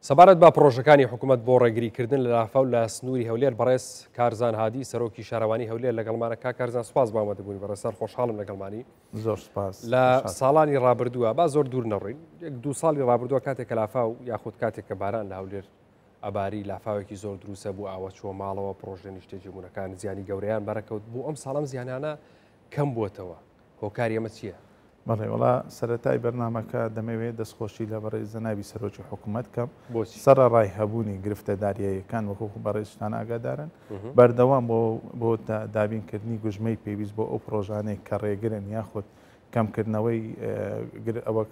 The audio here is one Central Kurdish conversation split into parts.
سەبارەت بە پڕۆژەکانی حکوومەت بۆ ڕێگریکردن لە لافاو لە سنووری هەولێر بەڕێز کارزان هادی سەرۆکی شارەوانی هەولێر لەگەڵمانە کاک کارزان سوپاس بۆ ئامادەبوونی بەڕێزتان خۆشحاڵم لەگەڵمانی. زۆر سوپاس. لە ساڵانی ڕابردووە با زۆر دوور نەڕۆین یەک دوو ساڵی ڕابردووە کاتێک کە لافاو یاخود کاتێک کە باران لە هەولێر ئەباری لافاوێکی زۆر دروستە بوو ئاوە چووە ماڵەوە پڕۆژە نیشتەجێبوونەکان زیانی گەورەیان بەرەکەوت بۆ ئەم ساڵەم زیانانە کەم بووەتەوە هۆکاری ئەمە چییە؟ بەڵێ وەڵا سەرەتای بەرنامەکە دەمەوێت دەستخۆشی لە بەڕێز جەنابی سەرۆکی حکوومەت کەم بۆچی؟ سەرەڕای هەبوونی گرفتە داریاییەکان وەکو بەڕێزتان ئاگادارن بەردەوام بۆ بۆ دابینکردنی گوژمەی پێویست بۆ ئەو پڕۆژانەی کە ڕێگرن یاخود کەمکردنەوەی ئەوە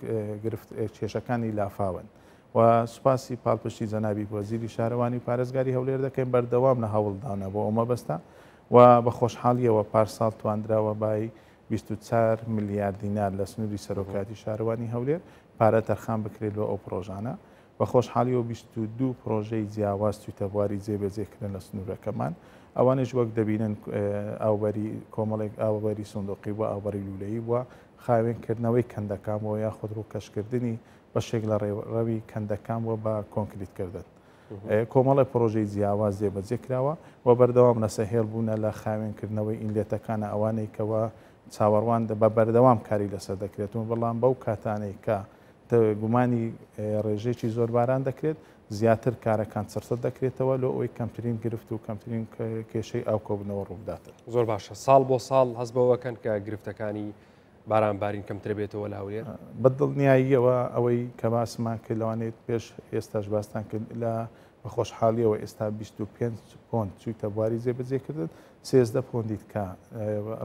گرفت کێشەکانی لافاون و سوپاسی پاڵپشتی جەنابی وەزیری شارەوانی و پارێزگاری هەولێر دەکەین بەردەوام لە هەوڵدانە بۆ ئەو مەبەستە و بە خۆشحاڵیەوە پارساڵ تواندراوە بای 24 ملیار دینار لە سنووری سەرۆکایەتی شارەوانی هەولێر پارە تەرخان بکرێت لۆ ئەو پڕۆژانە. بە خۆشحاڵیەوە 22 پڕۆژەی جیاواز چوویتە بواری جێبەجێکردن لە سنوورەکەمان. ئەوانیش وەک دەبینن ئاوبەری کۆمەڵێک ئاوبەری سندوقی بووە، ئاوبەری لوولەیی بووە، خاوێنکردنەوەی کەندەکان بووە یاخود ڕووکەشکردنی بەشێک لە ڕێڕەوی کەندەکان بووە بە کۆنکریتکردن. کۆمەڵێ پڕۆژەی جیاواز جێبەجێ کراوە و بەردەوام لەسەر هێڵ بوونە لە خاوێنکردنەوەی inlet ەکانە ئەوانەی کەوا چاوەڕوان بە بەردەوام کاری لەسەر دەکرێت و بەڵام بەو کاتانەی کە گومانی ڕێژەیەکی زۆر باران دەکرێت زیاتر کارەکان چڕتر دەکرێتەوە لۆ ئەوەی کەمترین گرفت و کەمترین کێشەی ئاو کۆبوونەوە ڕووبداتن. زۆر باشە ساڵ بۆ ساڵ هەست بەوەکەن کە گرفتەکانی باران بارین کەمتر بێتەوە لە هەولێر؟ بە دڵنیاییەوە ئەوەی کە باسمان کرد لەوانەیە پێش ئێستاش باستان کرد لە بە خۆشحاڵیەوە ئێستا 25 پۆند چوویتە بواری جێبەجێکردن 13 پۆندیت کە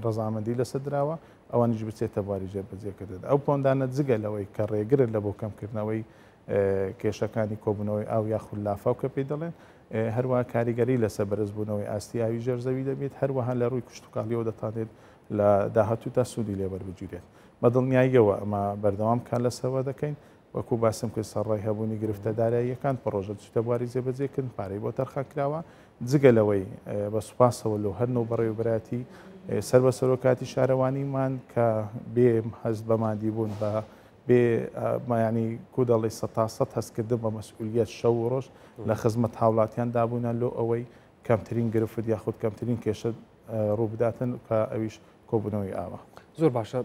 ڕەزامەندی لەسەر دراوە ئەوانیش بچێتە بواری جێبەجێکردن ئەو پۆندانە جگە لەوەی کە ڕێگرن لە بۆ کەمکردنەوەی کێشەکانی کۆبوونەوەی ئاو یاخود لافاو کە پێی دەڵێن هەروە کاریگەری لەسەر بەرزبوونەوەی ئاستی ئاوی ژێر زەوی دەبێت هەروەها لە ڕووی کشتتوکاڵیەوە دەتوانێت لە داهاتوودا سوودی لێ وەربگیرێت. بە دڵنیاییەوە ئەمە بەردەوام کار لەسەروە دەکەین. وەکو باسم کرد سەرڕای هەبوونی گرفتە داراییەکان پڕۆژە چووتە بواری جێبەجێکردن، پارەی بۆ تەرخان کراوە. جگە لەوەی بە سوپاسەوە لۆ هەر نۆ بەڕێوەبەرایەتی سەر بە سەرۆکایەتی شارەوانیمان کە بێ هەست بە ماندیبوون بە بێ یانی کو دەڵێی سەتاسەد هەستکردن بە مەسئولیەت شەو و ڕۆژ لە خزمەت هاوڵاتیان دابوونە لۆ ئەوەی کەمترین گرفت یاخود کەمترین کێشە ڕووبداتن کە ئەویش کۆبوونەوەی ئاوە. زۆر باشە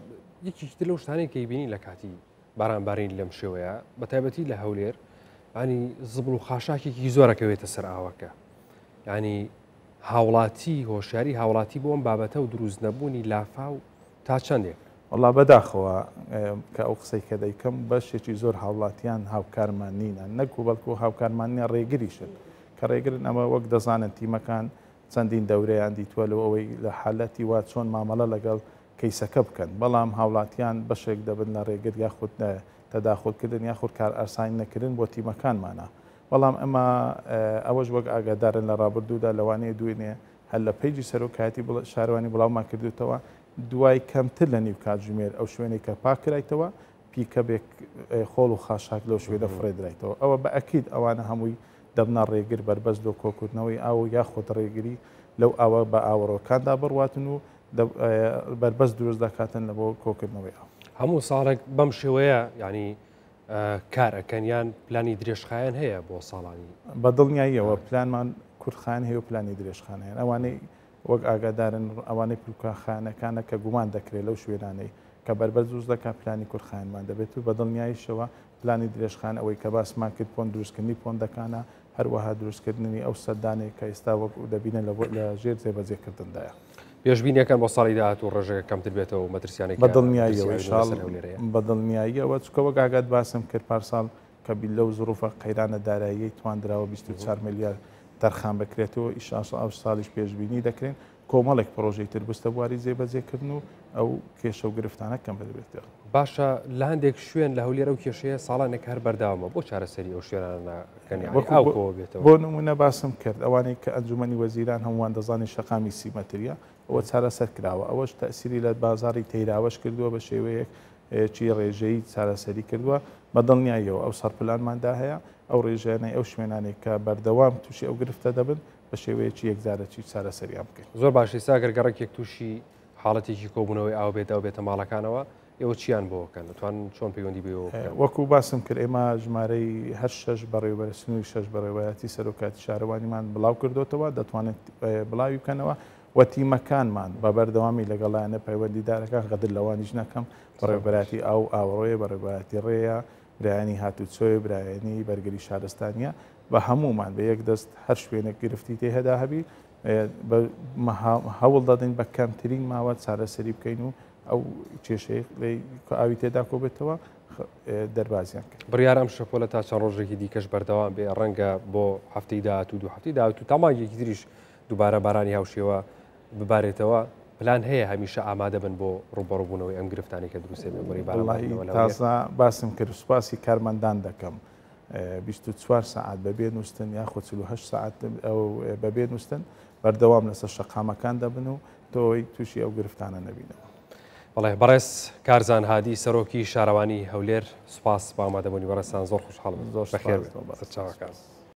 یەکێکی تر لەو شتانەی کە بینی لە کاتی بارانبارین لەم شێوەیە بە تایبەتی لە هەولێر ینی زبڵ و خاشاکێکی زۆرەکەوێتە سەر ئاوەکە ینی هاوڵاتی هۆشیاری هاوڵاتی بۆ ئەم بابەتە و دروست نەبوونی لافاو تا چەندێک؟ وەڵا بەداخەوە کە ئەو قسەی کە دەیکەم بەشێکی زۆر هاوڵاتیان هاوکارمان نینە نەک و بەڵکو هاوکارمان نیە ڕێگریشن کە ڕێگرن ئەمە وەک دەزانن تیمەکان چەندین دەورەیان دیتوە لۆ ئەوەی لە حالەتی وا چۆن مامەڵە لەگەڵ کەیسەکە بکەن، بەڵام هاوڵاتیان بەشێک دەبن لە ڕێگر یاخود تەداخول کردن یاخود کارئاسانی نەکردن بۆ تیمەکانمانە، بەڵام ئەمە ئەوەش وەک ئاگادارن لە ڕابردوودا لەوانەیە دوێنێ هەر لە پەیجی سەرۆکایەتی شارەوانی بڵاومان کردوتەوە دوای کەمتر لە نیو کاتژمێر ئەو شوێنەی کە پاک کرایتەوە پیکەبێک خۆڵ و خاشاک لەو شوێنە فڕێدرایتەوە ئەوە بە ئەکید ئەوانە هەمووی دەبنە ڕێگر بەربەست لۆ کۆکردنەوەی ئاو و یاخود ڕێگری لەو ئاوە بە ئاوەڕۆکاندا بڕواتن و بەربەست دروست دەکاتن لە بۆ کۆکردنەوەی ئاو. هەموو ساڵێک بەم شێوەیە یانی کار ئەکەن یان پلانی درێژخایەن هەیە بۆ ساڵانی؟ بە دڵنیاییەوە پلانمان کورتخایەن هەیە و پلانی درێژخایەن هەیە. ئەوانەی وەک ئاگادارن ئەوانەی پلکخایەنەکانە کە گومان دەکرێت لەو شوێنانەی کە بەربەست دروست دەکات پلانی کورتخایەنمان دەبێت و بە دڵنیاییشەوە پلانی درێژخایەن ئەوەی کە باسمان کرد پۆند دروستکردنی پۆندەکانە، هەروەها دروستکردنی ئەو سەدانەی کە ئێستا وەک دەبینن لە ژێر جێبەجێکردندایە. پێشبینیەکان بۆ ساڵی داهاتوو ڕێژەکە کەمتر بێتەوە و مەترسیانەی کە بە دڵنیاییەوە مەترسی ئاوی لەسەر هەولێر هەیە؟ بە دڵنیاییەوە چونکە وەک ئاگات باسم کرد پارساڵ کە لەو زروفە قەیرانە داراییەی تواندراوە 24 ملیار تەرخان بکرێتەوە ئیشاڵ ئەو ساڵیش پێشبینی دەکرێن کۆمەڵێک پڕۆژەی تر بستە بواری جێبەجێکردن و ئەو کێشە و گرفتانە کەم بدرێتەوە. باشە لە هەندێک شوێن لە هەولێر ئەو کێشەیە ساڵانێک هەر بەردەوامە بۆ چارەسەری ئەو شوێنانە ناکەن یانی ئاو کۆوە بێتەوە؟ بۆ نمونە باسم کرد ئەوانەی کە ئەنجومەنی وەزیران هەمووان دەزانین شەقامی 30 مەتریە ئەوە چارەسەر کراوە ئەوەش تەئسیری لە بازاڕی تەیراوەش کردووە بە شێوەیەک چی ڕێژەیی چارەسەری کردووە بە دڵنیاییەوە ئەو سەر پلانماندا هەیە ئەو ڕێژانەی ئەو شوێنانەی کە بەردەوام تووشی ئەو گرفتە دەبن بە شێوەیەکی یەکجارەکی چارەسەریان بکەین. زۆر باشە ئیستا گەر گەڕەکێک تووشی حاڵەتێکی کۆبوونەوەی ئاو بێت ئەو بێتە ماڵەکانەوە ئێوە چیان بۆ کەن دەتوان چۆن پەیوەندی بێەوە وەکو باسم کرد ئێمە ژمارەی هەر شەش بەڕێوەبەر سنووری شەش بەڕێوەتی سەرۆکاتی شارەوانیمان بڵاو کردوتەوە دەتوانێت بڵاوی بکەنەوە و تیمەکانمان بە بەردەوامی لەگەڵ لایەنە پەیوەندیدارەکان غەدر لەوانیش نەکەم بەڕێوەبەرایەتی ئاو ئاوەڕۆیە بەڕێوەبەرایەتی ڕێیە برایانی هاتوچۆیە برایانی بەرگری شارستانیە بە هەموومان بە یەک دەست هەر شوێنێک گرفتی تێهدا هەبی هەوڵ دەدەین بە کەمترین ماوە چارەسەری بکەین و ئەو کێشەیە ئاوی تێدا کۆبێتەوە دەربازیان کرد. بڕیارە ئەم شەپۆلە تا چەند ڕۆژێکی دیکەش بەردەوام بێ، ڕەنگە بۆ هەفتەی داهاتوو، دوو هەفتەی داهاتوو تا مانگێکی تریش دووبارە بارانی هاوشێوە ببارێتەوە، پلان هەیە هەمیشە ئامادە بن بۆ ڕووبەڕووبوونەوەی ئەم گرفتانەی کە دروست دەبێت بەڕێی باران بارینەوە لە هەولێر؟ تازە باسم کرد سوپاسی کارمەندان دەکەم 24 سەعات بەبێ نووستن یاخود 48 سەعات بەبێ نووستن بەردەوام لەسەر شەقامەکان دەبن و تۆی تووشی ئەو گرفتانە نەبینەوە. بەڵێ بەڕێز کارزان هادی سەرۆکی شارەوانی هەولێر سوپاس بۆ ئامادەبوونی بەڕێزتان زۆر خۆشحاڵم زۆر بەخێر سوپاس. بێن سەرچاوەکان.